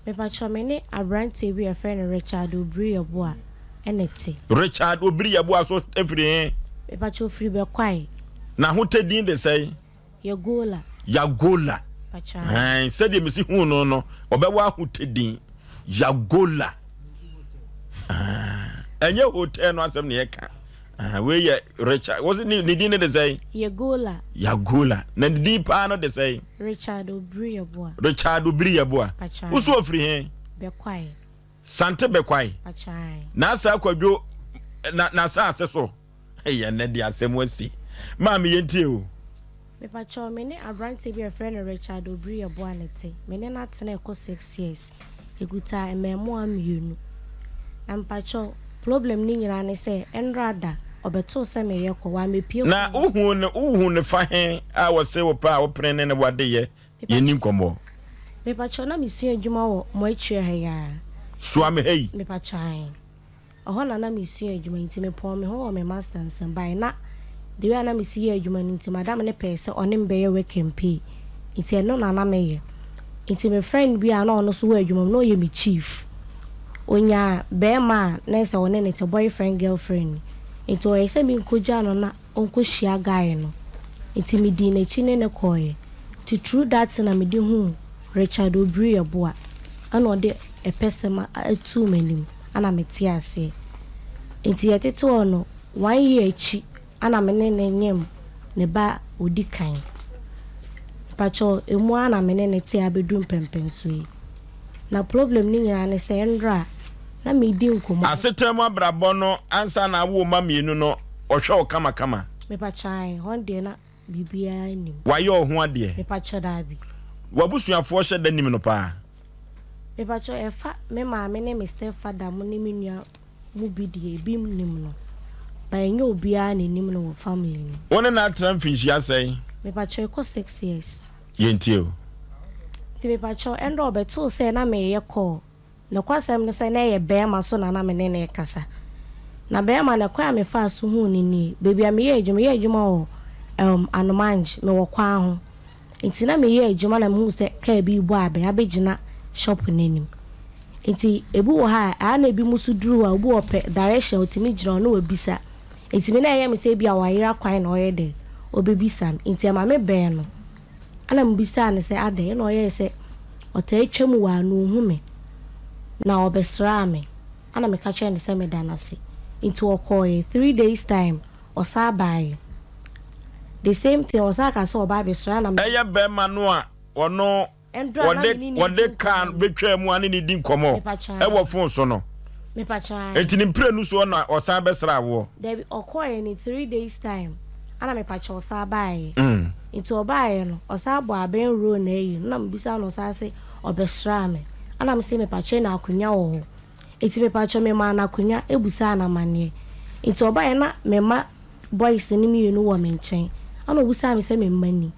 Mepakyɛw me ne abranteɛ bi a yɛfrɛ no Richard Obiri Yeboah ɛna ɛte. Richard Obiri Yeboah so firi he? Mepakyɛw ofiri Bɛkwae. N'ahotɛ din de sɛn? Yagola. Yagola. Pakyɛw. Ɛn, sɛdeɛ mesi hu no no, ɔbɛwɔ ahotɛ din. Yagola. Ɛnyɛ hotel no asɛm na yɛka. Wei yɛ Richard. Wɔsi ne din ne de sɛn? Yagola. Yagola. Na ne din paa no de sɛn? Richard Obiri Yeboah. Richard Obiri Yeboah. Pakyɛw. Woso ofiri he? Bɛkwae. Sante Bɛkwae. Pakyɛw. Na asa akwadwo na n'asaase so. Ɛyɛ nnɛ de asɛm asi. Maame yɛntie o. Mepakyɛw, me ne aberanteɛ bi a yɛfrɛ no Richard Obiri Yeboah na ɛte. Me ne no atena ɛkɔ 6 years. Yɛkuta mmaamua mmienu. Na mepakyɛw, problem no nyinaa ne sɛ, ɛnra da, ɔbɛtoo sɛ meyɛ kɔ, wammɛpue Na kwan. wohu ne fa he a wɔse wo pɛ a wopene ne ne wadeyɛ yɛni nkɔmmɔ? Mepakyɛw, na mesua adwuma wɔ mo akyire ha yi ara. Soa me ha yi? Mepakyɛw, ɛhɔ na na mesua adwuma, nti mepɔn me ho wɔ me master nsɛm bae. Na the way a na mesi yɛ adwuma no nti, madam ne pɛɛ sɛ ɔne me bɛyɛ work and pay, nti ɛno na na meyɛ. Nti me friend bi a na ɔno nso wɔ adwuma mu na ɔyɛ me chief, onyaa bɛrima a na ɛsɛ ɔne ne te boyfriend girlfriend, nti ɔyɛ sɛ menkɔgya no na ɔnkɔhyia guy no, nti medii n'akyi ne ne kɔɔeɛ. Nti through that na mede huu Richard Obiri Yeboah, ɛna ɔde ɛpɛsɛm atuu m'anim ana mete aseɛ. Nti yɛtete hɔ no, one year akyi ana me ne ne nyam ne ba odi kan. Mpakyɛw, emu a na me ne ne te abɛduru mpɛmpɛnso yi. Na problem ne nyinaa ne sɛ, ndra na medi nkɔmmɔ. Asetena mu abrabɔ no, ansa na awo ma mmienu no, ɔhwɛ wo kamakama? Mepakyɛw, hɔn deɛ na biribiara nim. Wayɛ wo ho adeɛ? Mepakyɛw, daabi. W'abusuafoɔ hyɛ da nim no paa? Mepakyɛw, ɛfa me maame ne me stepfather mo ne me nua mu bi deɛ, ebi nim no. But ɛnyɛ obiara na enim no wɔ family no. Wo ne no atena mfinhyia sɛn? Mepakyɛw, ɛkɔ 6 years. Yɛntie o. Nti mepakyɛw, ɛndɛ ɔbɛtoo sɛ na meyɛ call. Nokwasɛm ne sɛ, na ɛyɛ bɛrima so na na me ne ne kasa. Na bɛrima no, kwan a mefaa so huu no nie: baabi a meyɛ adwuma, meyɛ adwuma wɔ Anomange, mewɔ kwan ho. Nti na meyɛ adwuma na mehuu sɛ kaa bi rebɔ abɛn abɛgyina shop no anim. Nti ebi wɔ ha a, ɛa na ebi mu nso duru hɔ a, obi wɔ pɛ direction a otumi gyina hɔ na wabisa. Nti me na ɛyɛ me sɛ ebi a wayera kwan na ɔyɛ dɛ ɔbɛbisa me. Nti ɛma me bɛn no. Ɛna mebisaa no sɛ adɛn, ɛna ɔyɛɛ sɛ ɔtaa twa mu wɔ ano ohu me na ɔbɛsraa me. Ɛna meka kyerɛɛ no sɛ meda no ase. Nti ɔkɔɔeɛ. 3 days time ɔsan baeɛ. The same thing, ɔsan ka sɛ ɔba abɛsra na Ɛyɛ bɛrima no a ɔno ɛndra na wɔde me ne ne di wɔde kaa nkɔmmɔ no. bɛtwa mu a ne ne di nkɔmmɔ Mepakyɛw. ɛwɔ phone so no? Mepakyɛw. Nti ne mprenu soɔ na ɔsan bɛsra woɔ? Dabi, ɔkɔɔeɛ ne 3 days time ana mepakyɛw ɔsan baeɛ. Nti ɔbaeɛ no, ɔsan bɔ abɛn road na ayi no na mebisa no, ɔsan sɛ ɔbɛsraa me. Ana mese mepakyɛw, na akonnwa wɔ hɔ. Nti mepakyɛw memaa no akonnwa ebusaa no amanneɛ. Nti ɔbaeɛ na mema boys no mmienu wɔ me nkyɛn. Ana obisaa me sɛ me mma ni.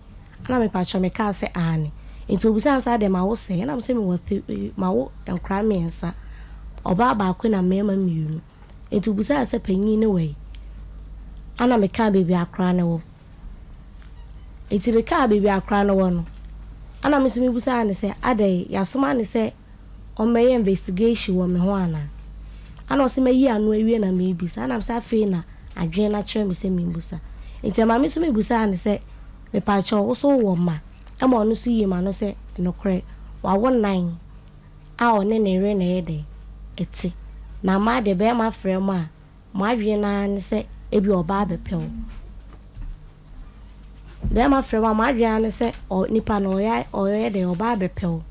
Ana mepakyɛw mekaa sɛ aane. Nti obisaa me sɛ adɛn mawo sɛn? Ɛna mese mewɔ three, mawo nkwadaa mmiɛnsa. Ɔbaa baako na mmarima mmienu. Nti obisaa sɛ panyin ne wɔ yi. Ana mekaa baabi a akwadaa no wɔ. Nti mekaa baabi a akwadaa no wɔ no, ana me nso mebisaa no sɛ adɛn yɛasoma no sɛ ɔmmɛyɛ investigation wɔ me ho anaa? Ana ɔsɛ mayi ano awie na meebisa. Ana sɛ afei na adwene no akyerɛ me sɛ membusa. Nti ɛma me nso mebisaa no sɛ mepakyɛw, wo so wowɔ mma? Ɛma ɔno nso yii m'ano sɛ nokorɛ, wawo nnan a ɔne ne yere na ɛyɛ dɛn ɛte. Na mmaa deɛ, bɛrima frɛ mo a, mo adwene no ara ne sɛ ebi ɔbaa bɛpɛ wo. Bɛrima frɛ mo a, mo adwene ara ne sɛ ɔ nipa no ɔyɛ dɛn ɔbaa bɛpɛ wo.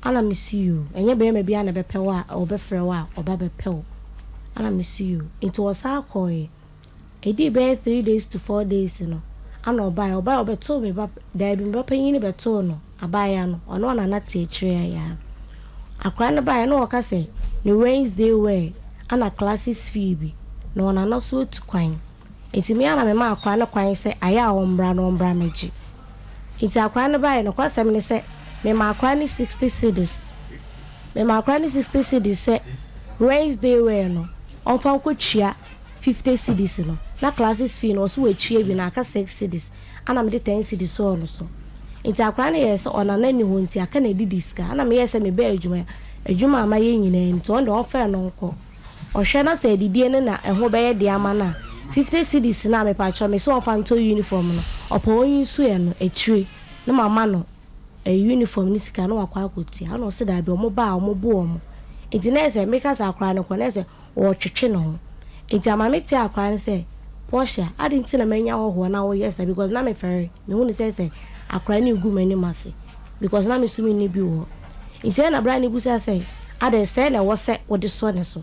Ana mesi yoo, ɛnyɛ bɛrima bi a na ɛbɛpɛ wo a ɔbɛfrɛ wo a ɔba bɛpɛ wo. Ana mesi yoo. Nti ɔsan kɔɔeɛ. Ɛdii bɛyɛ 3 days to 4 days no ana ɔbaeɛ. Ɔbaeɛ, ɔbɛtoo me ba, daabi, me ba panyin no bɛtoo no, abaayewa no, ɔno ana te akyire ha yi ara. Akwadaa no baeɛ na ɔka sɛ ne Wednesday wear ana classes fee bi na ɔnana so atu kwan. Nti me ana mema akwadaa no kwan sɛ ayɛ a ɔmbra na ɔmbra mmɛgye. Nti akwadaa no baeɛ, nokwasɛm ne sɛ mema akwadaa no 60 cedis. Mema akwadaa no 60 cedis sɛ Wednesday wear no ɔmfa nkɔtua 50 cedis no na classes fee no ɔso watua bi na aka 6 cedis, ana mede 10 cedis sɔɔ no so. Nti akwadaa no yɛɛ sɛ ɔnana nni hɔ nti aka na ɛdidi sika. Ɛna meyɛɛ sɛ mebɛɛ adwuma adwuma a mayɛ nyinaa nti ɔno deɛ ɔmfa ɛno nkɔ. Ɔhwɛ na sɛ adidie no na ɛho bɛyɛ den ama no a, 50 cedis no a mepakyɛw mese ɔmfa ntɔ uniform no, ɔpɛ ɔnyi nso ɛno akyire na mama no ɛyi uniform no sika na wakɔ akɔtua. Ɛna ɔse daabi ɔmo ba a ɔmo bo ɔmo. Nti na ɛyɛ sɛ meka sɛ akwadaa no kɔ na ɛyɛ sɛ ɔretwetwe ne ho. Nti ama me tee akwadaa no sɛ Portia adɛn nti na manya hɔhoɔ na woyɛ saa because na mefɛre mehu no sɛ sɛ akwadaa no regu m'anim ase because na me nso menni bi wɔ hɔ. Nti ɛna bra no bisa sɛ adɛn sɛɛ na ɛwɔ sɛ wode sɔ ne so?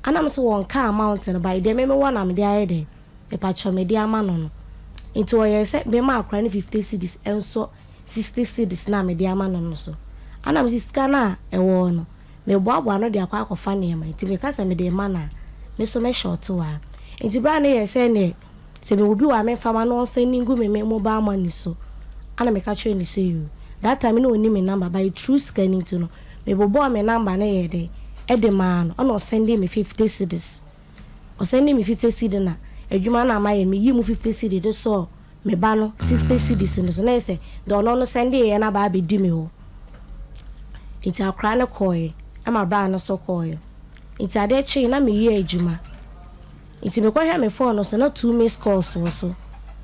Ana me sɛ wɔnka amount no but deɛ me mewɔ na mede ayɛ dɛn mepakyɛw mede ama no no. Nti ɔyɛɛ sɛ mema akwadaa no 50 cedis nsɔ 60 cedis no a mede ama no no so. Ana me sɛ sika no a ɛwɔ hɔ no Meboaboa ano de akɔ akɔfa nneɛma, nti meka sɛ mede rema no a, me nso mɛ short wɔ ha. Nti berɛ a ne yɛɛ sɛ neɛ sɛ mewɔ bi wɔ a memfa ma no ɔnsɛnde ngu me me mobile money so, ana meka kyerɛɛ no sɛ yoo. That time na ɔnni me number but through sika no nti no, mebobɔɔ me number no yɛɛ dɛn de maa no, ɛna ɔsɛndee me 50 cedis. Ɔsɛndee me 50 cedi na adwuma no a mayɛ no meyii mu 50 cedi de sɔɔ me ba no 60 cedis no so na ayɛ sɛ deɛ ɔno no sɛndeeɛ no aba abɛdi me hɔ. Nti akwadaa no kɔeɛ ɛma braa no nso kɔeɛ. Nti adeɛ kyeeɛ na meyɛ adwuma. Nti mekɔhwɛ me phone no so na two missed calls wɔ so.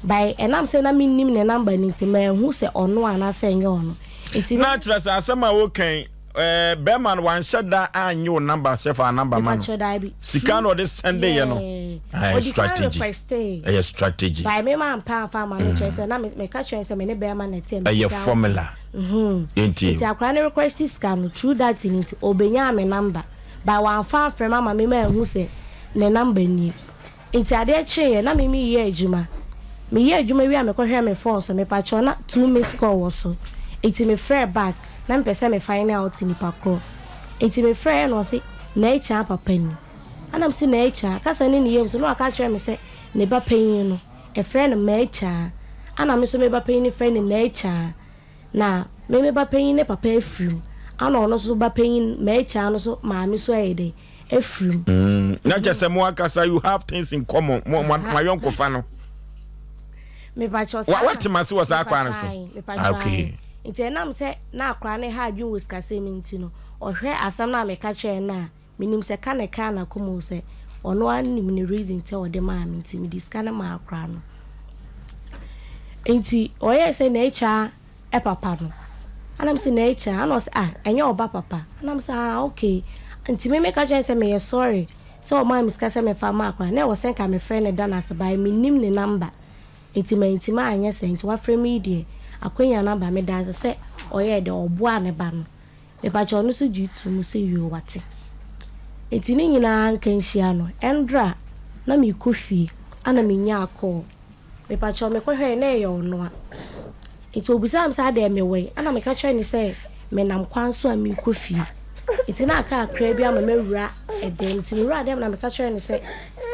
By ɛnam sɛ na mennim ne number no nti manhu sɛ ɔno anaasɛ ɛnyɛ ɔno. Nti Na kyerɛ sɛ asɛm a woka yi, ɛɛ bɛrima no wanhyɛ da annye wo number sɛ fa number ma no. Mepakyɛ daabi. Sika na ɔde sɛnde yɛ no. Yeah. Ɛyɛ Odi kan strategy. requestee. Ɛyɛ strategy. By me ma mpa amfa ama no kyerɛ sɛ na me meka kyerɛ no sɛ me ne bɛrima na ɛte a Ɛyɛ medi kan. formula. Yɛntie Nti o. akwadaa no request sika no through that no nti obenyaa me number. But wamfa amfrɛ me ama me manhu sɛ ne number nie. Nti adeɛ kyeeɛ na me meyɛ adwuma. Meyɛ adwuma wie a mekɔhwɛɛ me phone so mepakyɛw na two missed call wɔ so. Nti me frɛɛ back na mepɛ sɛ me find out nipa korɔ. Nti me frɛɛ na ɔse Naakyaa papa ni. Ɛna mese Naakyaa, kasa ne ne yam so na waka akyerɛ me sɛ ne ba panyin no yɛfrɛ no Maakyaa ɛna me nso me ba panyin no frɛ no Naakyaa. Na me me ba panyin ne papa afiri mu ɛna ɔno nso ba panyin Maakyaa no nso maame nso ayɛ dɛn afiri mu. Mm, na kyɛ sɛ mo ankasa you have things in common mo mo ayɔnkofa no. Mepakyɛw saa. Wate ma se wɔ saa kwan no so. Mepakyɛw okay. Nti ɛnam sɛ na akora ne ha adwene wɔ sikasɛm nti no, ɔhwɛ asɛm no a meka kyerɛɛ no a, menim sɛ ka na ɛkaa n'akoma o sɛ ɔno ara nim ne reason nti a ɔde maa me nti mede sika no maa akora no. Nti ɔyɛɛ sɛ n'akya papa no. Ɛna mese n'akya, ɛna ɔse ah ɛnyɛ ɔba papa. Ɛna mese ah okay. Nti me meka kyerɛ no sɛ meyɛ sorry sɛ ɔmaa me sika sɛ memfa mma akora no. Na ɛwɔ sɛ nka mefrɛ no da no ase but mennim ne number. Nti mantimi anyɛ saa nti wafrɛ me yi deɛ akwanya no aba. Meda ase sɛ ɔyɛɛ dɛ ɔboaa ne ba no. Mepakyɛ ɔno nso gye to mu sɛ yoo wate. Nti ne nyinaa nka nhyia no ɛndra na mekɔ fie ɛna menyaa call. Mepakyɛw mekɔhwɛe na ɛyɛ ɔnoa. Nti obisaa me sɛ adɛn mewɔ he? Ɛna meka kyerɛɛ no sɛ menam kwan so a merekɔ fie. Nti na aka kakraa bi ama mawura dɛm. Nti mewuraa dɛm na meka kyerɛɛ no sɛ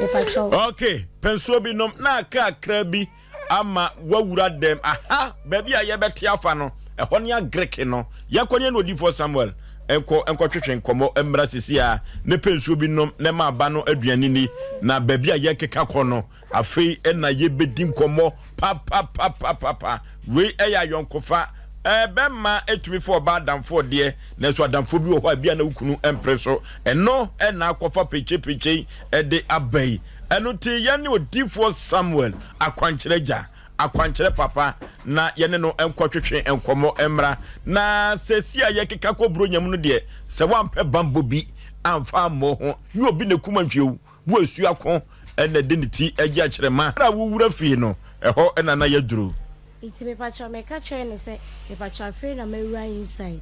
mepakyɛw. Ok, pɛ nsuo bi nom. Na aka kakraa bi ama wawura dɛm. Aha, baabi a yɛbɛte afa no, ɛhɔ ne Agreke no. Yɛnkɔ ne yɛne odiyifoɔ Samuel nkɔ nkɔtwetwe nkɔmmɔ mmra seesei ara, ne pɛ nsuo bi nom na ɛma aba no aduane ni. Na baabi a yɛrekeka kɔ no, Afei na yɛbɛdi nkɔmmɔ papapapapapa. Wei yɛ ayɔnkofa. Ɛɛ bɛrima tumi fa ɔbaa adamfoɔ deɛ, nanso adamfoɔ bi wɔ hɔ a ebia na wo kunu mpere so. Ɛno na akɔfa pekyepekyei de aba yi. Ɛno nti yɛne odiyifoɔ Samuel, akwankyerɛ gya, akwankyerɛ papa, na yɛne no nkɔtwetwe nkɔmmɔ mmra. Na seesei a yɛkeka kɔ Buronya mu no deɛ, sɛ woampɛ bammɔ bi amfa ammɔ ho, nyɛ obi na ɛkum antwie wo. Boasua ko na ɛde ne ti gye akyerɛma. Bere a wowura fie no, ɛhɔ na na yɛaduru. Nti mepakyɛw meka kyerɛɛ no sɛ mepakyɛw afei na mawura inside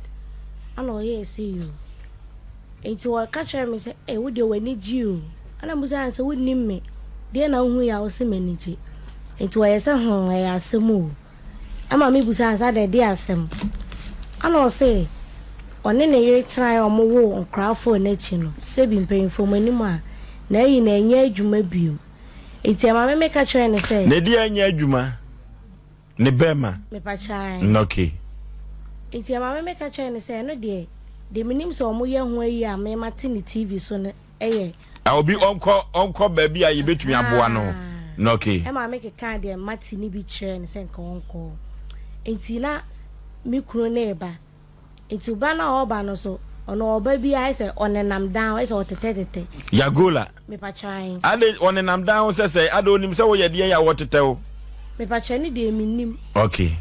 ɛna ɔyɛɛ sei oo nti ɔka kyerɛɛ me sɛ eh wo deɛ w'ani gye oo ɛna mebisaa no sɛ wonim me deɛ na wohu yɛ a wose m'ani gye nti ɔyɛ sɛ hmm ɛyɛ asɛm oo Ɛma mebisaa no sɛ adɛn ɛdeɛn asɛm? Ɛna ɔse ɔne ne yere tenaeɛ a wɔwoo nkwadaa four no akyi no, sɛbi mpanyinfoɔ mo anim a, n'ayi no ɛnyɛ adwuma bio. Nti ɛma me meka kyerɛɛ no sɛ. Ne deɛ ɛnyɛ adwuma? Ne bɛɛma? Mepakyɛ ae. Okay. Nti ɛma me meka kyerɛɛ no sɛ ɛno deɛ, deɛ menim sɛ wɔyɛ ho ayi a me mate no TV so no yɛ. A obi ɔnkɔ ɔnkɔ baabi a yɛbɛtumi aboa no na okay. Ɛma me kekaa deɛ mate no bi kyerɛɛ no sɛ nka ɔnkɔ. Nti na. me kunu no reba. Nti ba no a ɔreba no so, ɔno ɔba bi ayɛ sɛ ɔnenam dan ho, ayɛ sɛ ɔtetɛtetɛ. Yagola. Mepakyɛ ae. Ade ɔnenam dan ho sɛ sɛ ade onim sɛ woyɛ deɛn a wɔtetɛ wo? Mepakyɛ ne deɛ mennim. Okay.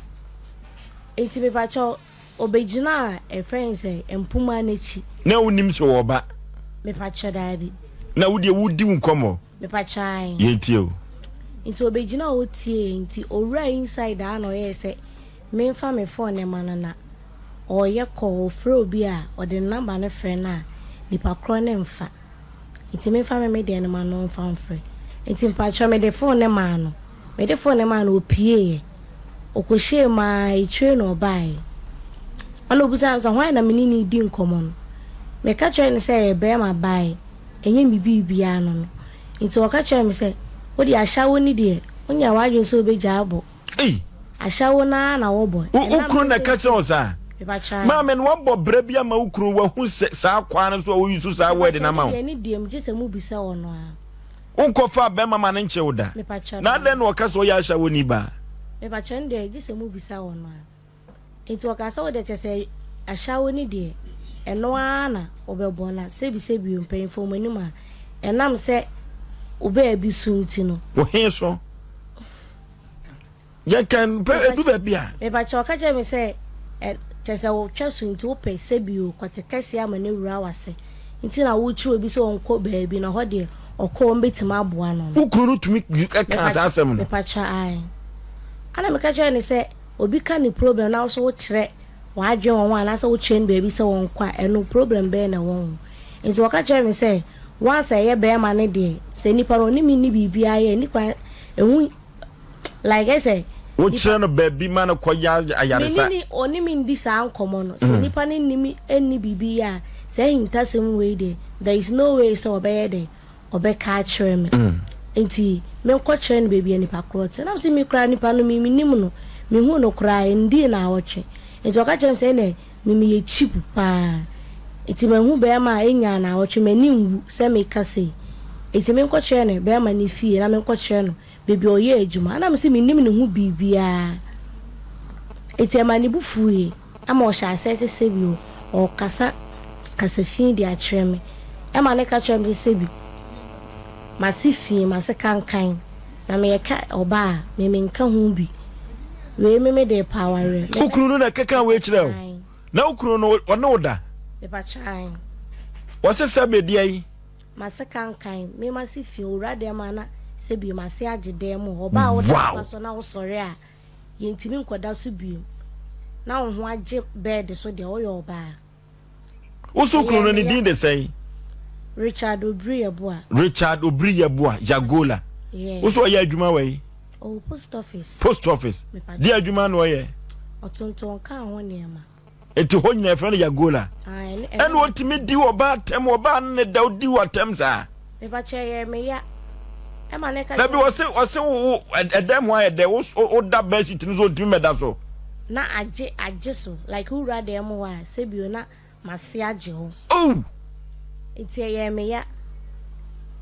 Nti mepakyɛ ɔbɛgyinaa ɛfrɛ no sɛ mpoma no akyi. Na wonim sɛ wɔba? Mepakyɛ daabi. Na wo deɛ wodi wo nkɔmmɔ? Mepakyɛ ae. Yɛntie o. Nti ɔbɛgyina hɔ tiee nti ɔwura inside a na ɔyɛɛ sɛ Menfa me phone no ma no na ɔɔyɛ call ɔfrɛ obi a ɔde ne number no frɛ no a nipa korɔ no nfa nti menfa me me deɛ no ma no ɔnfa nfrɛ nti mpakyɛw mede phone no maa no mede phone no maa no ɔpieeɛ ɔkɔhyɛɛ mu aa akyire na ɔbaaɛ ɛna ɔbisaa me sɛ hwan na me ne no redi nkɔmmɔ no meka kyerɛɛ no sɛ ɛyɛ bɛɛma bae ɛnyɛ me biribiaa no no nti ɔka kyerɛɛ me sɛ wodeɛ ahyɛwo no deɛ wonyɛɛ w'adwene sɛ wobɛgyaa bɔ Ei! Ahyɛwo no ara na wɔbɔ. Wo wo kunu na ɛka kyerɛ wo saa? Mepakyɛ ae. Maame no wabɔ bra bi ama wo kunu wahu sɛ saa kwan no so a woyi so saa word no ama wo. Mepakyɛ ne deɛ ne deɛ mu gye sɛ mo bisa ɔno ara. Wonkɔ faa bɛrima ma no nkye wo da. Mepakyɛ Na adɛn na ɔka sɛ ɔyɛ ahyɛwoni baa? Mepakyɛ ne deɛ gye sɛ mo bisa ɔno ara. Nti ɔkaa sɛ wodeɛ kyerɛ sɛ ahyɛwo no deɛ ɛno ara na wobɛbɔ na sɛbi sɛbi o mpanyinfoɔ mo anim a ɛnam sɛ wo baabi so nti no. Wo he so? Yɛka pɛ edu baabi a. Mepakyɛ ɔka kyerɛ me sɛ ɛ kyerɛ sɛ wotwa so nti wopɛ sɛbi o kɔte kɛseɛ ama no awura w'ase nti na wokyerɛ obi sɛ ɔnkɔ baabi na hɔ deɛ ɔkɔ wɔn bɛtumi aboa no no. Wo kunu no tumi kaa saa asɛm no? Mepakyɛ ae. Ana meka kyerɛ no sɛ obi ka ne problem na wo so wokyerɛ w'adwene wɔ ho anaasɛ wokyerɛ no baabi sɛ ɔnkɔ a ɛno problem bɛn na ɛwɔ ho. Nti ɔka kyerɛɛ me sɛ once a ɛyɛ bɛɛma no deɛ sɛ nipa no ɔne me nni biribiara yɛ ɛni kwan ɛho like ɛsɛ Wokyerɛ no baabi ma no kɔ yɛ ayaresa. Me ne ɔne me ndi saa nkɔmmɔ no. Sɛ nipa no nni me nni biribi yɛ a, saa ahintasɛm wei deɛ, there is no way sɛ ɔbɛyɛ dɛn, ɔbɛka akyerɛ me. Nti menkɔkyerɛ no baabi a nipa korɔ te. Na mese me koraa nipa no me mennim no, mehuu no koraa ɛndii naawɔtwe. Nti ɔka kyerɛɛ me sɛ ɛnɛ me meyɛ cheap paa. Nti mahu bɛɛma a ɛnyaa naawɔtwe m'ani nwu sɛ meka sei. Nti menkɔkyerɛ no bɛɛma no fie na menkɔkyerɛ no baabi a ɔyɛ adwuma. Ɛna mese mennim ne ho biribiara. Nti ɛma ne bo fuiɛ ama ɔhyɛ aseɛ sɛ sɛbi o ɔrekasa kasa fi de akyerɛ me. Ɛma no ka kyerɛ me sɛ sɛbi m'ase fi, m'ase kankan na meyɛ ka ɔbaa a me menka ho bi. Wei me mede repɛ awareɛ. Wo kunu no na ɛkeka wei kyerɛ wo? Na wo kunu no ɔne wo da? Mepakyɛ ae. Ɔse sɛbi deɛn? M'ase kankan, me m'ase fi owura dɛm a na sɛbi m'ase agye dɛm o. Ɔbaa a woda mpa so na wosɔre a yɛntumi nkɔda so bio na wo ho agye bed so deɛ woyɛ ɔbaa. Wo so kunu no ne din de sɛn? Richard Obiri Yeboah. Richard Obiri Yeboah, Yagola. Yeah. Wo so ɔyɛ adwuma wɔ yi? Ɔwɔ post office. Post office. Di adwuma na ɔyɛ? Ɔtontɔn kaa ho nneɛma. Eti hɔ nyinaa yɛfrɛ no Yagola. Ɛna ɔtumi di ɔbaa atɛm, ɔbaa no ne da ɔdi wɔ atɛm saa. Mepakyɛ yɛ me ya. Ɛma ne ka Dabi ɔse ɔse wo ɛdɛm hɔ ayɛ dɛ wo wo da bedsheet no so ɔntumi mɛda so. Na agye agye so like wo wura dɛm hɔ a sɛbio na mase agye hɔ. Oh! Nti ɛyɛɛ me ya.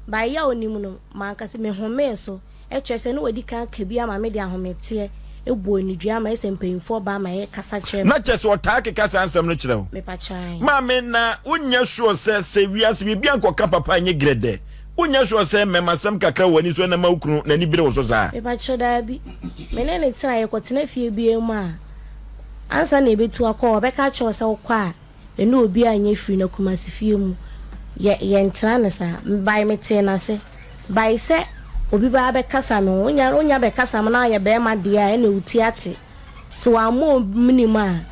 By yaw no mu no mankasa me homee so. Kyerɛ sɛ na wadi kan aka bi ama me de ahometeɛ bɔɔ no dua ama ayɛ sɛ mpanyinfoɔ ba ama yɛkasa kyerɛ me. Na kyerɛ sɛ ɔtaa keka saa nsɛm no kyerɛ wo? Mepakyɛ ae. Maame, na wonyɛ sure sɛ sɛ wiase biribi ankɔka papa nyɛ grɛdɛ? Wonyɛ sure sɛ mmɛmasɛm kakra wɔ w'ani so na ɛma wo kunu n'ani bere wo so saa? Mepakyɛ daabi. Me ne no tena, yɛkɔtena fie biara mu a, ansa na yɛbɛtu akɔ hɔ, ɔbɛka akyerɛ wo sɛ wokɔ a, Ɛne obiara nyɛ firi na Kumasi fie mu yɛ yɛntra no saa by metee nase by sɛ obi baa bɛkasa me ho wonya wonya bɛkasa me na woyɛ bɛɛma deɛ a ɛne wo ti ate so wammɔ wo menim a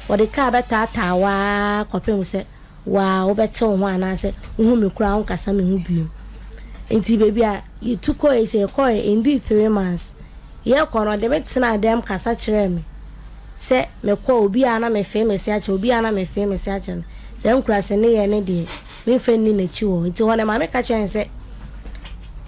wɔde kaa bɛtaataa wo ara kɔpem sɛ waa wobɛte wo ho anaasɛ wohu me koraa wonkasa me ho biom nti baabi a yɛtu kɔɛ sɛ yɛkɔɛ ɛndii 3 months yɛkɔ no ɔde me tenaa dɛm kasa kyerɛɛ me Sɛ mekɔ a obi a na mefee me se akyerɛ, obi a na mefee me se akyerɛ no, saa nkurase nneyɛɛ no deɛ, memfa nni n'akyi wɔ hɔ. Nti hɔ no maame ka kyerɛɛ no sɛ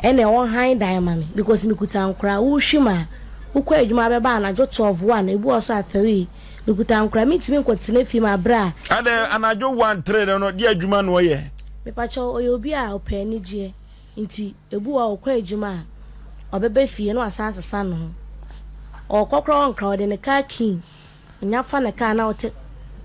ɛnneɛ ɔnhan dan ma me because mekuta nkoraa. Wohwim a, wokɔ adwuma bɛba anadwo 12, 1, ebi wɔ so a 3. Mekuta nkoraa, mentumi nkɔtena fie ma berɛ a. Adɛn, anadwo 1, 3 no no, deɛ adwuma na ɔyɛ? Mepakyɛw, ɔyɛ obi a ɔpɛ anigyeɛ, nti ebi wɔ hɔ a ɔkɔ adwuma a, ɔbɛba fie na wasan asesa ne ho. Ɔɔkɔ koraa ɔnkra, ɔde ne car key. Onya fa ne car na ɔte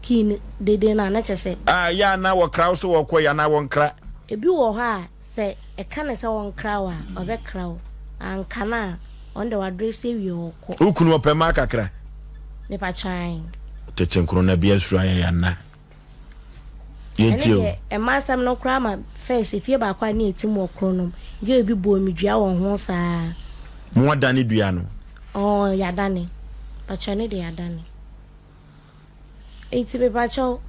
key no dede no a na kyerɛ sɛ. Ah ɛyɛ a na wɔkra wo sɛ wɔkɔ yi anaa wɔnkra? Ebi wɔ hɔ a sɛ ɛka no sɛ ɔnkra wo a ɔbɛkra wo, anka no a ɔno deɛ wadress awie ɔkɔ. Wo kunu ɔpɛ mmaa kakra? Mepakyɛ ae. Tete nkron na bi asuro ayɛ ya nna. Ɛne deɛ ɛma asɛm no koraa ma first efie baako a ne yɛte mu wɔ Kronom, girl bi bɔɔ me dua wɔ ho saa. Mo adane dua no? Ɔɔ yɛadane. Pakyɛ ne deɛ yɛadane. Nti mepakyɛw,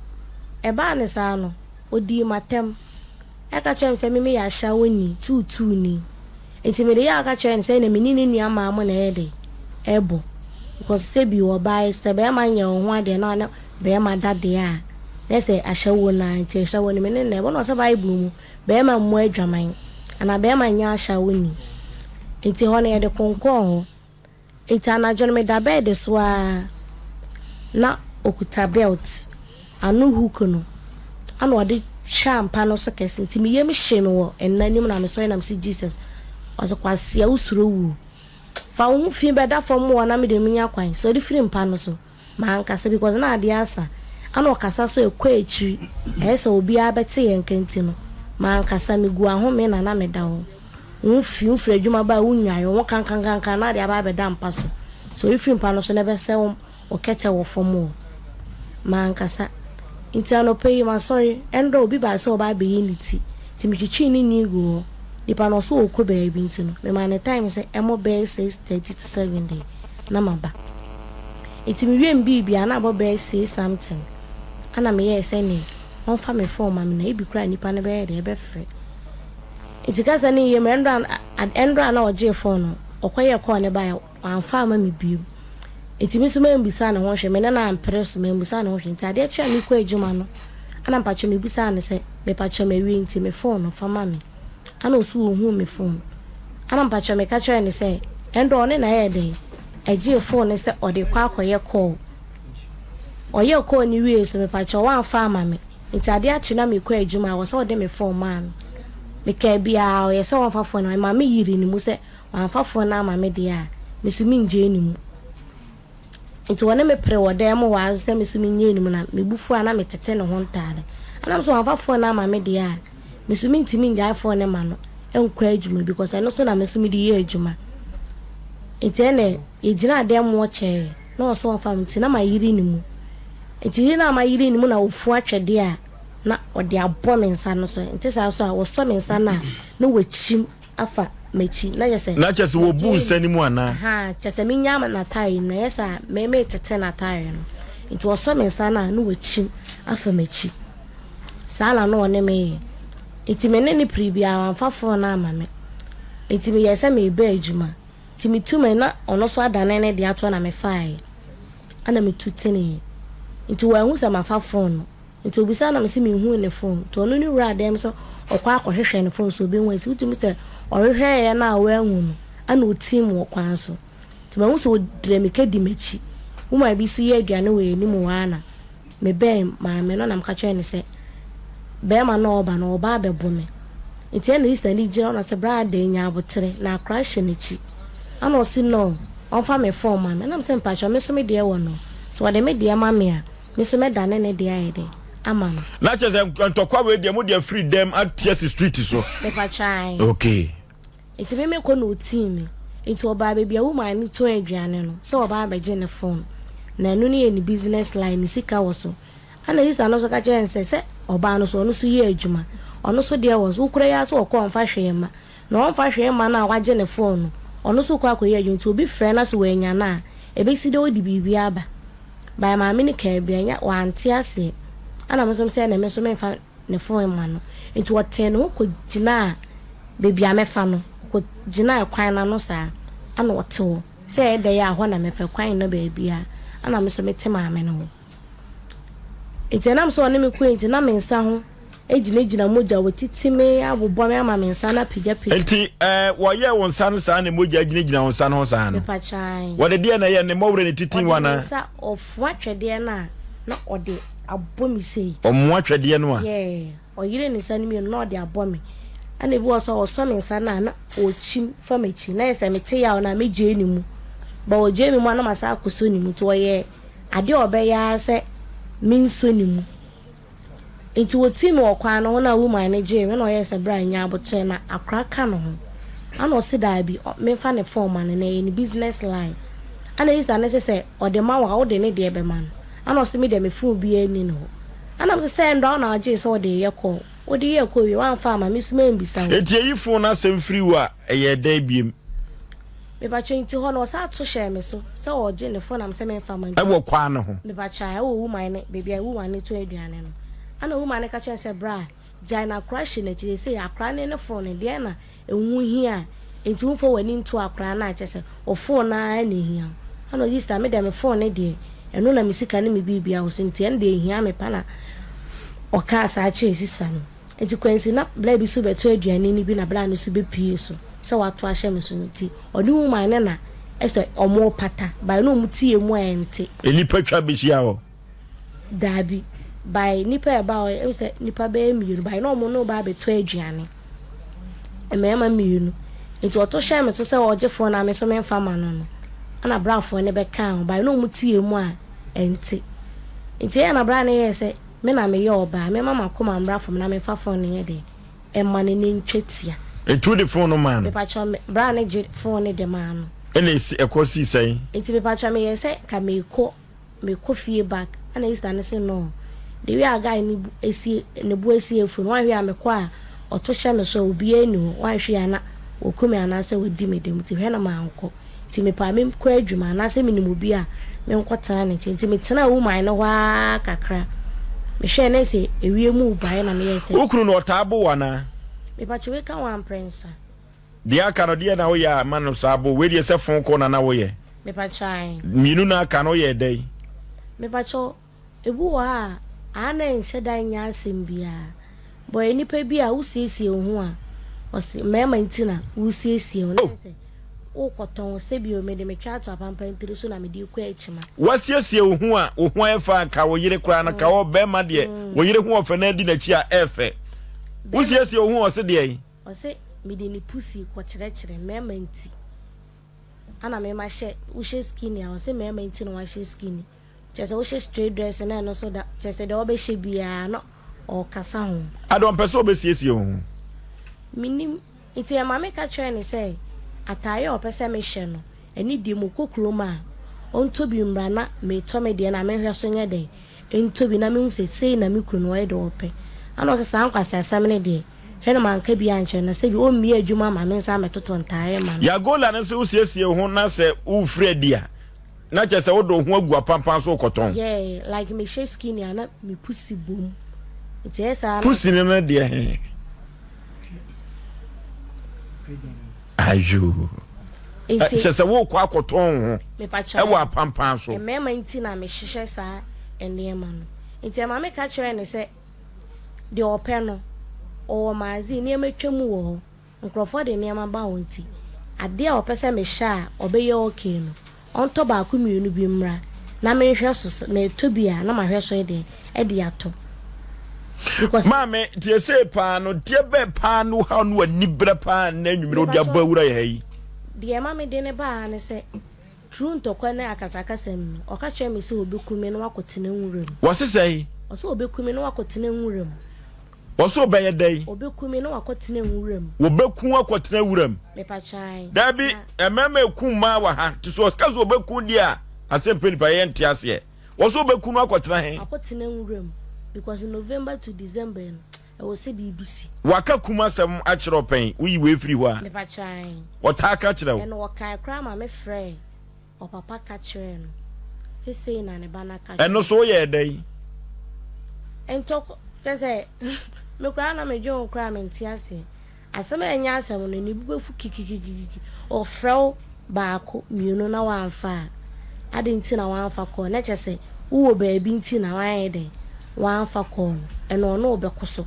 ɛbaa no saa no, odii m'atɛm. Ɛka kyerɛɛ me sɛ me meyɛ ahyɛawoni, tuutuuni. Nti mede yaw ka kyerɛɛ no sɛ ɛnna me ne ne nua mmaa mo na ɛyɛ dɛn? Ɛbɔ. Because sɛ bi ɔbaa yi, sɛ bɛrima nyɛ wo ho adeɛ na ɔne bɛrima da deɛ a, na ɛsɛ ahyɛwo no ara. Nti ahyɛwo no me ne no na ɛbɔ. Na ɔsɛ Bible mu, bɛrima mmɔ adwaman anaa bɛrima nyɛ ahyɛawoni. Nti hɔ no yɛde konkɔɔ hɔ. Enti anadwo no meda bɛɛde so ara na ɔkuta belt ano hook no ana ɔde twaa mpa no so kɛse nti me yam hyee me wɔ nna no mu na mesɔre na mese Jesus ɔse kwasea wo suro wuo fa wo ho fi bɛda fam wɔ na mede menya kwan sɔre firi mpa no so. Mankasa because na adeɛ asa ɛna ɔkasa so ɛkɔ akyiri ɛyɛ sɛ obiara bɛte yɛn nka nti no mankasa megu ahome na na meda hɔ wo fi wo firi adwuma ba a wo nnware wo ho kankankankan na ade aba abɛda mpa so sɛ ɔrefiri mpa no so na ɛbɛsɛ wo wo kɛtɛ wɔ fam hɔ mankasa nti anɔpa yi masɔre ɛndɔ obi baa sɛ ɔba abɛyi ne ti nti metwitwii ne nwi guu hɔ nipa no ɔso ɔkɔ baabi nti no memaa ne time sɛ ɛmɔ bɛyɛ 6:30 to 7 deɛ na maba. Ntsi mewiee me biribiara na abɔ bɛyɛ see something ana meyɛɛ sɛ neɛ ɔmfa me phone ma me na ebi koraa nipa no bɛyɛ dɛ ɛbɛfrɛ. Ntsi kasa no nnyɛ mu ɛndra ɛndra na ɔgyee phone no ɔkɔyɛɛ call no baeɛ wamfa amma me biom. Ntsi me nso mambisa ne ho hwee me ne no ampere so mambisa ne ho hwee ntsi adeɛ kyee a mekɔ adwuma no ana mpakyɛw mebisaa no sɛ mepakyɛw mawie ntsi me phone no fa ma me. Ana ɔse ɔhuu me phone. Ana mpakyɛw meka kyerɛɛ no sɛ ɛndɛ ɔne no ayɛ dɛn ɛgyee phone no sɛ ɔde kɔ akɔyɛ call. Ɔyɛɛ call no wiee so mepakyɛw wamfa ama me nti adeɛ akye na mekɔ adwuma a ɛwɔ sɛ ɔde me phone maa me. Mekaa biaa ɔyɛ sɛ ɔmfa phone no ma me, maame yiri ne mu sɛ wamfa phone no ama me deɛ a me so mengyee ne mu. Nti wɔne me pere wɔ dan mu hɔ ara sɛ me nso menyɛ anim na me bo fu a na metete ne ho ntaade. Ɛna me nso wamfa phone no ama me deɛ a, me nso mentumi ngyae phone no ma no nkɔ adwuma because ɛno so na me nso mede yɛ adwuma. Nti ɛna yɛgyinaa dan mu hɔ kyɛɛ na ɔsɛ ɔmfa me nti na mayere ne mu. Nti yere no a mayere ne mu na ɔfu atwɛdeɛ a na ɔde abɔ me nsa no so. Nti saa so a ɔsɔ me nsa no a na wakyim. afa m'akyi na kyerɛ sɛ. Na kyerɛ sɛ wɔbu nsa no mu anaa? Ahaa, kyerɛ sɛ menya n'ataare no, ɛyɛ sɛ a me metete n'ataare no. Nti ɔsɔ me nsa no a, na wakyim afa m'akyi. Saa na na ɔne me yɛ. Nti me ne no pere biara, wamfa fon no amma me. Nti meyɛɛ sɛ mereba adwuma. Nti metu me na ɔno nso adane ne deɛ ato hɔ na mefaeɛ. Ɛna metu teneeɛ. Nti wanhu sɛ mafa fon no. Nti obisaa na mese menhuu ne phone. Nti ɔno ne wuraa dɛm sɛ ɔkɔ akɔhwehwɛ ne phone sɛ obehu a. Nti wotumi sɛ ɔhwehwɛeɛ no a wanhu no ɛna otiim wɔ kwan so. Nti mahu sɛ ɔdi mmirika di m'akyi. Woman bi nso yɛ aduane wɔ yɛn anim hɔ ara na mebɛn maame no na meka kyerɛɛ no sɛ bɛrima no a ɔreba no ɔreba abɛbo me. Nti ɛna Easter no gyina hɔ na ɔse bra adɛn nya abotere na akora hyɛ n'akyi. Ɛna ɔse no ɔmfa me phone ma me. Ɛna mese mpakyɛw me nso me deɛ wɔ no sɛ ɔde me deɛ ma me a Me nso mɛdane ne deɛ ayɛ dɛ ama no. Na kyerɛ sɛ ntɔkwa wei deɛ mo deɛ firi dɛm ate asi street so. Mepakyɛ ae. Okay. Nti me mekɔ na otii me. Nti ɔbaa baabi a woman no tɔn aduane no sɛ ɔbaa abɛgye ne phone. Na ɛno no yɛ ne business line, ne sika wɔ so. Ɛna sister no nso ka kyerɛɛ no sɛ sɛ ɔbaa no so ɔno nso yɛ adwuma. Ɔno nso deɛ wɔ so. Wokura yi ara sɛ ɔkɔ ɔmfa hwee mma. Na ɔmfa hwee mma no a wagye ne phone no, ɔno nso rekɔ akɔyɛ adwuma nti obi frɛ no na sɛ wannya no a, ɛbɛsi dɛ ɔde biribi aba. By maame no kaa bi a, ɛnyɛ wante aseɛ. Ɛna me nso mesɛ ɛnɛ me nso memfa ne phone mma no. Nti ɔtee ne ho kɔgyinaa baabi a mɛfa no, ɔkɔgyinaa ɛkwan no ano saa, ɛna ɔte hɔ. Sɛ ɛyɛ dɛ a hɔ na mɛfa, kwan nna baabiara. Ɛna me nso mete maame no hɔ. Nti ɛnam sɛ ɔne me kɔe nti na me nsa ho gyinagyina mogya, wɔatiti me, abobɔ me ama me nsa no apagyapagya. Nti ɛɛ wɔyɛɛ wo nsa no saa na mogya gyinagyina wo nsa no ho saa no? Mepakyae. Wɔde deɛ na ɛyɛ ne mmɔwerɛ ne titi wo Ɔde ne anaa? nsa, ɔfoa twɛdeɛ no a na ɔde abɔ me sei. Ɔmoa twɛdeɛ no a? Yeah, ɔyere ne nsa no mmienu na ɔde abɔ me. Ɛna ebi wɔ hɔ sɛ ɔsɔ me nsa no a na ɔkyim fa m'akyi. Na yɛ sɛ mete yaw no a mɛgyae ne mu. But ɔgyae me mu a na masan akɔsɔ ne mu. Nti ɔyɛ. Adeɛ a ɔbɛyɛ ara sɛ mensɔ ne mu. Nti wɔtii me wɔ kwan no ho na woman no gyee me na ɔyɛɛ sɛ bra nya aboterɛ na akora ka ne ho. Ana ɔse daabi memfa ne phone ma no na ɛyɛ ne business line. Ana Easter no se sɛ ɔde ma wo a wode ne deɛ bɛma no. Ana ɔse me deɛ me phone biara nni ne hɔ. Ana mese sɛ ɛndɔ a wo na wogyee sɛ wode reyɛ call. Wode yɛɛ call wie woamfa amma me nso mambisa wo. Enti eyi phone no asɛm firi wo a ɛyɛɛ dɛn biom? Mepakyɛ nti hɔ no ɔsan to hyɛɛ me so sɛ ɔregye ne phone na mesɛ memfa mma nti. Ɛwɔ kwan no ho. Mepakyɛ ae ɛwɔ woman no baabi a woman no tɔn aduane no. Ɛna woman no ka kyerɛɛ no sɛ bra gyae no akora hyɛ n'akyi seesei akora ne ne phone no deɛn na ɛho hia a nti womfa w'ani nto akora no a kyerɛ sɛ wo phone no ara na ɛhia wo. Ɛna ɔse sister me deɛ me phone no deɛ ɛno na me sika ne me biribiara wɔ so nti ɛno deɛ ɛhia me pa na ɔkaa saa kyerɛɛ sister no. Nti Kwansi na bra bi so bɛtɔ aduane no bi na bra no so bɛpue so sɛ wato ahyɛ me so no nti ɔne woman no na ɛsɛ ɔmo pata by na ɔmo tie mu a ɛnte. Nnipa twa bɛhyia hɔ? Daabi, by nnipa a ɛba hɔ ɛmu sɛ nnipa bɛyɛ mmienu by na ɔmo ne ba abɛtɔ aduane mmarima mmienu nti ɔto hyɛɛ me so sɛ ɔgye phone na me so memfa ma no no ɛna brafoɔ no bɛkaa ho by na ɔmo tie mu a ɛnte nti ɛyɛ na bra no yɛɛ sɛ Me na meyɛ ɔbaa, memma m'akoma mmra fam na memfa phone no nyɛ dɛn mma no na ntwa tia. Nti wode phone no maa no? Mepakyɛw, me bra no gye phone no de maa no. Ɛna esi, ɛkɔ sii sɛn? Nti mepakyɛw meyɛɛ sɛ nka mekɔ, mekɔ fie back, ɛna Easter no se no, the way a guy no bu esi, ne bo asi afu no, wanhwɛ a mekɔ a ɔto hyɛ me so a obiara nni hɔ, wanhwɛ a na waku me anaasɛ wadi me dɛm, nti hwɛ na mankɔ. Nti mepɛ a menkɔ adwuma anaasɛ menim obi a menkɔtena ne nkyɛn. Nti metenaa woman no hɔ ara kakra. Mehwɛɛ na sɛ ewiem rebaeɛ na meyɛɛ sɛ. Wo kunu no ɔtaa bo wo anaa? Mepakyɛ wei ka ho amprɛnsa. Deɛ aka no deɛ na woyɛ a ma no saa bo wei deɛ sɛ fon kɔ na na woyɛ. Mepakyɛ ae. Mmienu no aka no woyɛɛ dɛn? Mepakyɛ Ebi wɔ hɔ a, a na ɛnhyɛ da nyɛ asɛm biara. But ɔyɛ nipa bi a wosiesie wo ho a, ɔse mmarima nti na wosiesie wo. Na ayɛ sɛ wokɔtɔn, sɛbi o, mede me twa ato apampan tiri so na mede rekɔ akyima. Wasiesie wo ho a, wo ho ayɛ fɛ a, nka wo yere koraa no, ka wɔ barima deɛ, wo yere ho ɔfɛ na adi n'akyi a, ɛyɛ fɛ. Wosiesie wo ho a, ɔse deɛn? Ɔse mede ne pussy kɔkyerɛkyerɛ mmarima nti. Ana me mahyɛ, wohyɛ skinny a, ɔse mmarima nti na wahyɛ skinny. Kyerɛ sɛ wohyɛ straight dress na ɛno nso da kyerɛ sɛ deɛ ɔbɛhyɛ biara na ɔkasa ho. Ada ɔmpɛ sɛ ɔbɛsiesie wo ho. Menim nti ɛma me ka kyerɛɛ no sɛ ataareɛ a ɔpɛ sɛ mehyɛ no ɛne deɛ mekɔ kurom a ɔntɔ bi mmra na metɔ me deɛ na menhwɛ so nyɛ dɛn ntɔ bi na mehu sɛ sei na me kunu no ɔyɛ deɛ ɔpɛ ɛna ɔsɛ saa nkwaseasɛm no deɛ hwɛ na manka bi ankyerɛ no na sɛbi ɔmmie adwuma ma me nsa mɛtotɔ ntaareɛ ma no. Yagola no sɛ wosiesie wo ho na sɛ wofiri adi a Na kyerɛ sɛ wode wo ho agu apampan so rekɔtɔn. Yeah, like me hyɛ skinny a na me pussy bom. Nti ɛyɛ saa na. Pussy no no deɛ he. Ayo. Nti kyerɛ sɛ wokɔ akɔtɔn wo ho. Ɛwɔ apampan so. Mmarima nti na mehyehyɛ saa nneɛma no. Nti ɛma me ka kyerɛ no sɛ deɛ ɔpɛ no ɔwɔ magazine nneɛma twam wɔ hɔ. Nkurɔfoɔ de nneɛma ba hɔ nti, adeɛ a ɔpɛ sɛ mehyɛ a ɔbɛyɛ okay no, ɔntɔ baako mmienu bi mmra na menhwɛ so, sɛ metɔ bi a na mahwɛ so deɛ de atɔ. Because. Maame, tie sei paa no, deɛ bɛɛ paa ne wo haw ne w'aniberɛ paa nnɛ anwummerɛ wode abɔ awura yɛ ha yi? Deɛ ɛma mede no baa ha ne sɛ, through ntɔkwa ne akasakasa mu no, ɔka kyerɛɛ me sɛ ɔbɛku me na wakɔtena nwura mu. Wɔse sɛn? Ɔse ɔbɛku me na wakɔtena nwura mu. Wɔse ɔbɛyɛ dɛn? Ɔbɛku me na wakɔtena nwura mu. Wɔbɛku wo akɔtena wura mu? Mepakyae. Daabi, mmarima ɛku mmaa wɔ ha. Nti sɛ ɔka sɛ ɔbɛku deɛ a, asɛm pɛ nipa yɛn nte aseɛ. Wɔse ɔbɛku no akɔtena he? Akɔtena nwura mu. Because November to December no, ɛwɔ sɛ biribi si. Waka kum asɛm akyerɛ wo pɛn? Woyi wei firi hɔ a? Mepakyae. Ɔtaa ka kyerɛ wo? Ɛna ɔkae koraa ma me frɛɛ Ɔpapa ka kyerɛɛ no se sei na ne ba no aka Ɛno so woyɛɛ dɛn? Ntɔkwa, kyerɛ sɛ, me koraa na medwen ho koraa mente aseɛ. Asɛm a ɛnyɛ asɛm no, ne bo bɛfu kikikikiki. Ɔfrɛ wo baako, mmienu na woamfa a, adɛn nti na woamfa kɔɔ? Na kyerɛ sɛ, wowɔ baabi nti na woayɛ dɛn? Woamfa kɔɔ no. Ɛno ɔne wo bɛko so.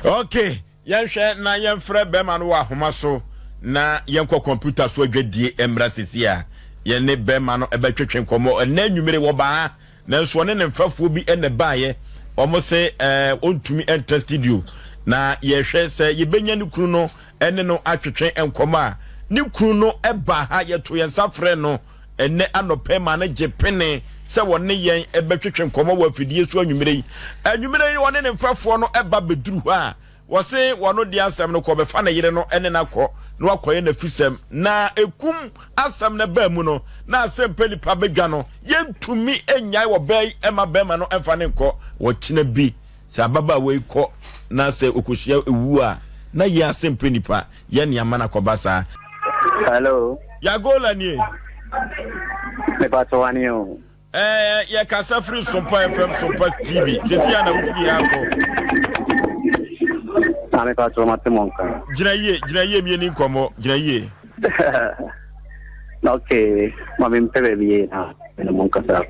Okay. Yɛnhwɛ na yɛmfrɛ bɛrima no wɔ ahoma so na yɛnkɔ kɔmputa so adwadie mmra sisi a yɛne bɛrima no bɛtwetwe nkɔmmɔ. Ɛnnɛ anwummere wɔbaa ha, nanso ɔne ne mfɛfoɔ bi na ɛbaeɛ. Wɔn se ɛɛ ɔntumi ntra studio na yɛhwɛ sɛ yɛbɛnya ne kunu no ne no atwetwe nkɔmmɔ a. Ne kunu no baa ha, yɛto yɛn nsa frɛ no. Ɛnnɛ anɔpa yi maa no gye pene sɛ wɔne yɛn bɛtwetwe nkɔmmɔ wɔ afidie so anwummerɛ yi. Anwummerɛ yi ɔne ne mfɛfoɔ no ba bɛduru hɔ a, wɔse wɔno deɛ asɛm no kɔ bɛfa ne yere no ne no akɔ na wakɔyɛ n'afisɛm. Na ɛkum asɛm no baa mu no, na asɛmpɛ nipa bɛdwa no, yɛntumi nnyae wɔ bɛɛ yi mma bɛrima no mfa ne nkɔ. Ɔkyena bi sɛ ababaawa yi kɔ na sɛ ɔkɔhyia ɛwuo a, na yɛn asɛmpɛ nipa Yɛ nea ama no akɔba saa. Hello. Yagola nie. Mepa to wane o. Eh, yɛ kasa firi Sompa FM, Sompa TV. Sisi a na wofiri ha akɔ. Na mepa to mate mo nka. Gyina yie, gyina yie mie ni nkɔmmɔ, gyina yie. Okay, ma me mpɛ baabi yie na mene mo nkasa.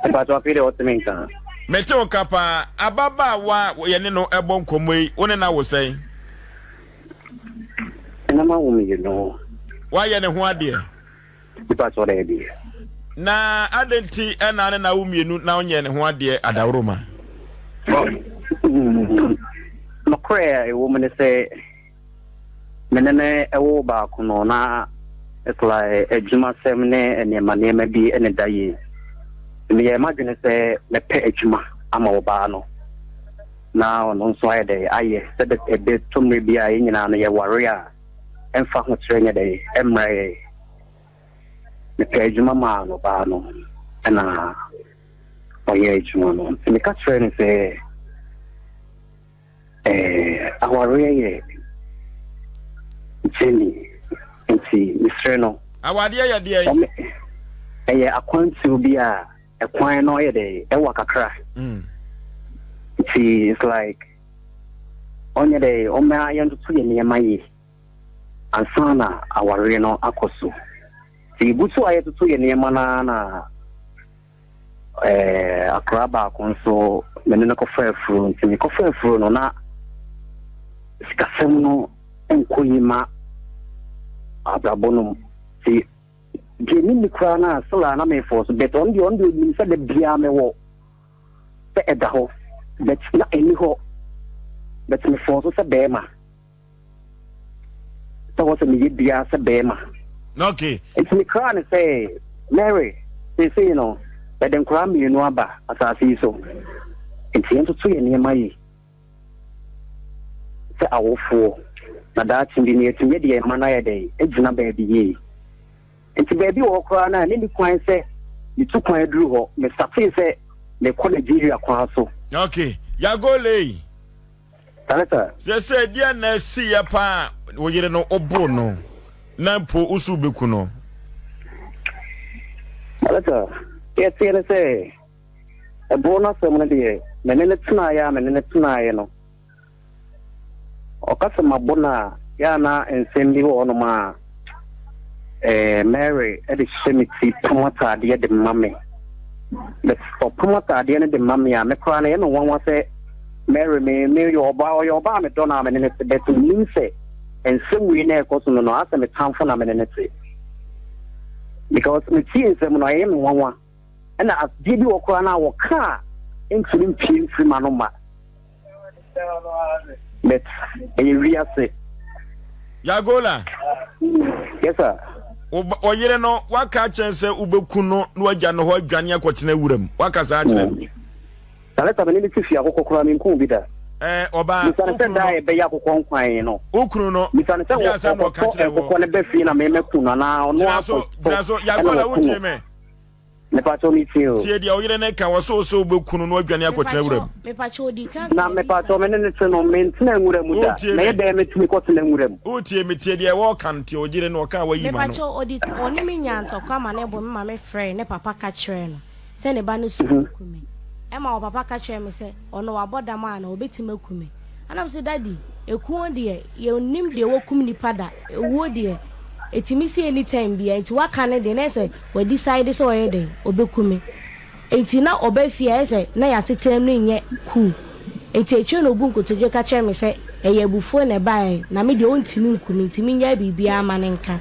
Mepa to afei deɛ wɔte me nka. Mete wo nka paa. Ababaawa a yɛne no bɔ nkɔmmɔ yi, wo ne no awo sɛn? Ɛna mawo mmienu. Woayɛ ne ho adeɛ? Nipa sɔ daabi. Na adɛn nti ɛna ne na awo mmienu na wonyɛ ne ho adeɛ adaworoma? Nokorɛ a ɛwɔ mu ne sɛ Me ne no woo baako no, na it's like adwumasɛm ne nneɛma nneɛma bi na ɛda yie. Meyɛɛ m'adwene sɛ mɛpɛ adwuma ama ɔbaa no na ɔno nso ayɛ dɛ ayɛ sɛ ɛbɛtɔ mmerɛ bi a yɛn nyinaa no yɛware a ɛmfa ahokyerɛ nyɛ dɛ ɛmmrɛ yɛn. Mepɛ adwuma maa no ɔbaa no ɛna ɔyɛɛ adwuma no. Nti meka kyerɛɛ no sɛ Eh, awareɛ yɛ journey nti mesrɛ no. Awadeɛ yɛ deɛn? Ɛyɛ akwantuo bi a ɛkwan no yɛ dɛ ɛwa kakra. Mm. Nti it's like ɔnyɛ dɛ ɔma yɛntoto yɛ nneɛma yie ansa na awareɛ no akɔ so. Nti yɛgu so a yɛtoto yɛ nneɛma no ara na Eh, akora baako nso me ne no kɔfa afuro nti mekɔfa afuro no na sikasɛm no nkɔ yi ma abrabɔ no mu nti deɛ menni koraa no a still a na mefɔ so but ɔno deɛ ɔno deɛ ɔnim sɛ da biara mewɔ sɛ ɛda hɔ but na ɛni hɔ but mefɔ so sɛ bɛrima Sɛ wɔ sɛ meyɛ biara sɛ bɛrima. Okay. Nti mekraa no sɛ, Mary, seesei no, yɛde nkoraa mmienu aba asase yi so. Nti yɛntoto yɛn nneɛma yi sɛ awofoɔ, na daakye bi no yɛatumi de yɛn mma no ayɛ dɛn agyina baabi yie. Nti baabi wɔ hɔ koraa no a, na ɛni kwan sɛ metu kwan aduru hɔ. Mesatee sɛ mekɔ Nigeria kwan so. Okay. Yagolei. Talita. Sɛsɛ deɛ na ɛsiiɛ paa wo yere no woboo no na mpo wo so wobɛku no. Talita, deɛ ɛteɛ ne sɛ ɛboɔ no asɛm no deɛ me ne no tenaeɛ a me ne no tenaeɛ no ɔka sɛ mabɔ no a yɛ a na nsɛm bi wɔ hɔnom a eh, Mary de hyɛ me ti pam ataadeɛ de ma me. But ɔpam ataadeɛ no de ma me a me koraa no ɛyɛ me nwanwa sɛ Mary me me yɛ ɔbaa ɔyɛ ɔbaa a me dɔ no a me ne no te but menim sɛ nsɛm wei na ɛkɔ so no no asɛ me tamfo na me ne no te because me tie nsɛm no ɛyɛ me nwanwa ɛna adeɛ bi wɔ koraa no a wɔka a ntumi mpie mfiri ma no ma but ɛyɛ wiase. Yagola. Yes sir. Ɔyere no waka akyerɛ sɛ wobɛku no na wagya no hɔ adwane akɔtena wuram waka saa akyerɛ no. Saleta me ne no te fie akokɔ koraa menkuu bi da. Ɛɛ ɔbaa, Bisa no wo sɛ kunu da no. a yɛbɛyɛ akokɔ nkwan no. Wo kunu no, Bisa no sɛ deɛ asɛm na ɔka ɔkɔtɔ kyerɛ nkokɔ woɔ? no ba fie na me mɛku no anaa ɔno Gyina so, akɔtɔ gyina so. ɛna Yagola, waku wotie no. me? Mepakyɛw metie o. Tie deɛ wo yere no ka, ɔse wo sɛ wobɛku no na wadwane akɔtena Mepakyɛw, wuram. mepakyɛw odi kan Na ka mepakyɛw bisa. me ne no te no, mentena nwura mu da. Wotie Mɛyɛ me? dɛn metumi kɔtena nwura mu? Wotie me? Tie deɛ wɔka no, tie wo yere no, ɔka a wayi ma no. Mepakyɛw odi, ɔne me nyaa ntɔkwa ma ne bo me ma me frɛɛ ne papa ka kyerɛɛ no. sɛ ne ba no su aku me. Ɛma ɔpapa ka kyerɛɛ me sɛ ɔno wabɔ dam a na ɔbɛtumi aku me. Ɛna me se daddy, ekuo deɛ yɛnnim deɛ wɔkum nipa da, ewuo deɛ ɛtumi si any time biara nti waka no deɛ na ɛsɛ wa decide sɛ ɔyɛ dɛn ɔbɛku me. Nti na ɔba fie a ɛsɛ na yɛasetenam no nyɛ cool. Nti akyire na ɔbu nkotodwe ka kyerɛ me sɛ ɛyɛ abufuo na ɛbaeɛ na me deɛ ɔntumi nku me nti menyɛ biribiara ma no nka.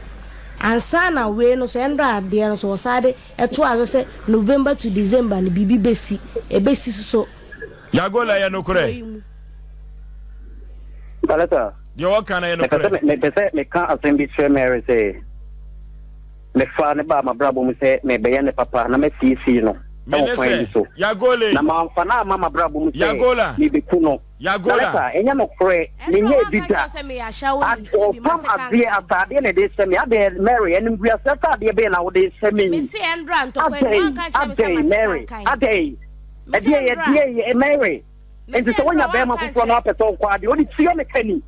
Ansa na wei no so ɛndɔ adeɛ no so ɔsan de Ɛtoaa so sɛ, November to December no, biribi bɛsi. Ɛbɛsi so. Yagola, ɛyɛ nokorɛ? Palesa, Deɛ wɔka no ɛyɛ mepɛ sɛ nokorɛ? mepɛ sɛ meka asɛm bi kyerɛ Mary sɛ, Mefaa no baa m'abrabɔ mu sɛ merebɛyɛ no papa na masiesie no wɔ kwan bi so. Na mamfa no amma m'abrabɔ mu sɛ merebeku no. Na lɛta, ɛnyɛ nokorɛ, menyɛɛ bi da. Ad, ɔpam adeɛ, ataadeɛ na ɛde rehyɛ me. Adɛn, Mary, animguaseɛ ataadeɛ bɛn na wode rehyɛ me yi? Adɛn, adɛn, Mary, adɛn? Ɛdeɛn, ɛdeɛn, Mary? Enti sɛ wonya bɛrima foforɔ na wapɛ sɛ ɔkɔ adeɛ, wode tua me ka ni?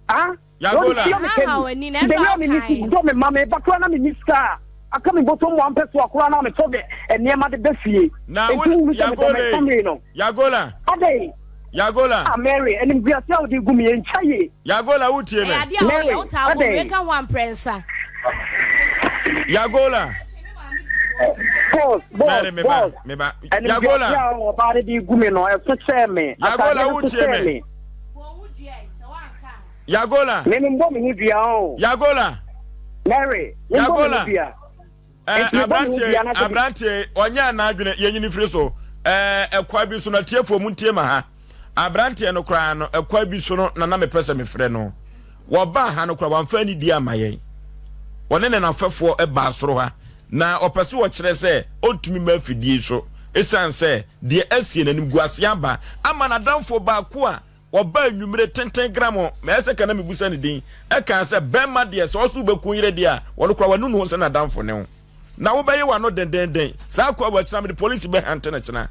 Ah? Yagola. Wɔde tua me ka ni. Nti bɛyɛ a menni sika dɔ me ma me ba koraa na menni sika a aka me bɔtɔ mu ampɛ so a koraa na metɔ de nneɛma de ba fie. Na Nti wo wohunu sɛ medɔ me Yagola family no. Yagola. Adɛn? Yagola. Ah Mary, animguase a wode gu me ɛntwa yie. Yagola wotie me. Ɛyɛ adeɛ a Mary, woyɛ wotaa bɔ adɛn? wei ka ho amprɛnsa. Yagola. Boss, boss, Mary me ba, boss. me ba. Animguase Yagola. a ɔbaa no de gu me no ɛso kyɛɛ me. Yagola Ataadeɛ no so wotie kyɛɛ me. me. Yagola. Me me mbɔ me ho dua o. Yagola. Mary, me mbɔ me ho dua. Eh, aberanteɛ aberanteɛ ɔnyɛ n'adwene yɛnyini firi so ɛɛ ɛkwa bi so na tiefoɔ mu ntie ma ha aberanteɛ no koraa no ɛkwa bi so no na na mepɛ sɛ mefrɛ no wɔbaa ha no koraa wɔamfa anidie ama yɛn wɔne ne n'afɛfoɔ ɛbaa soro ha na ɔpɛ so wɔkyerɛ sɛ ɔntumi ma afidie so ɛsiane sɛ deɛ asie n'anim gu ase aba ama n'adamfoɔ baako a Wɔbaa anwummere tenten gramo, ma ɛsɛ ka na mebisa ne din, ɛkaa sɛ, Bɛmma deɛ, sɛ ɔso wobɛku yerɛ deɛ a, wɔno koraa wanu ne ho sɛ n'adamfo ne wo. Na wobɛye w'ano dendeenden. Saa akoa wei kyena mede polisi bɛhante no kyena.